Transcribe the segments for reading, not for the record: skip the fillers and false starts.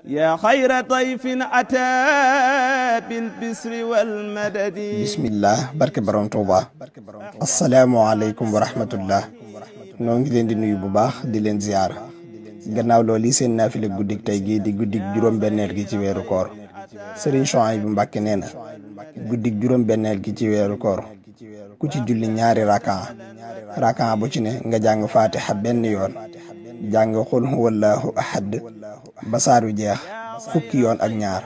يا خير ضيف أتى بالبسر والمدد bismillah barke borom Tuuba asalaamualeykum wa rahmatullah noo ngi leen di nuyu bu baax di leen ziyaar gannaaw loolu yi seen naafile guddik tey gii di guddik juróom-benneel gi ci weeru koor sëriñ Souhaïbou Mbacké nee na guddik juróom-benneel gi ci weeru koor ku ci julli ñaari rakan bu ci ne nga jàng faatiha benn yoon jàng xul huwallahu ahad ba saaru jeex fukki yoon ak ñaar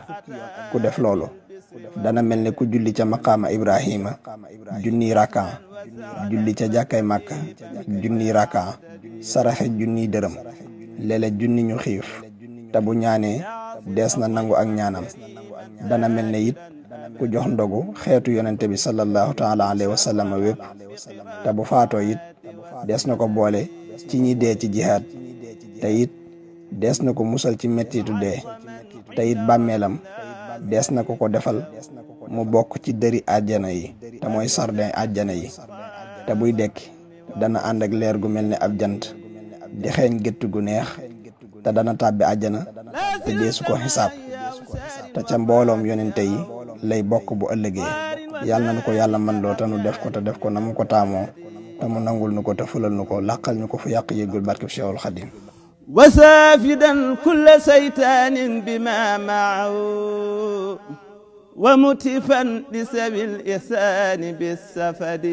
ku def loolu dana mel ne ku julli ca maqaama Ibrahima junniy rakan julli ca jàkkay Màkka junniy rakan saraxe junniy dërëm lele junni ñu xiif te bu ñaanee dees na nangu ak ñaanam dana mel ne it ku jox ndogu xeetu yonente bi sallallahu taala alayhi wa sallam wépp te bu faatoo it dees na ko boole ci ñi dee ci jihaad te it dees na ko musal ci mettitu dee te it bàmmeelam dees na ko defal mu bokk ci dëri àjjana yi te mooy sardin àjjana yi te buy dekki dana ànd ak leer gu mel ne ab jant di xeeñ gétt gu neex te dana tàbbi àjjana te deesu ko xisaab te ca mbooloom yonente yi lay bokk bu ëllëgee yàlla na ko yàlla man loo te nu def ko na mu ko taamoo te mu nangul nu ko te fulal nu ko làqal ñu ko fu yàq yëggul barkeb Cheikhul Khadim وسافدا كل سيطان بما معه ومتفا لسبيل الإحسان بالسفد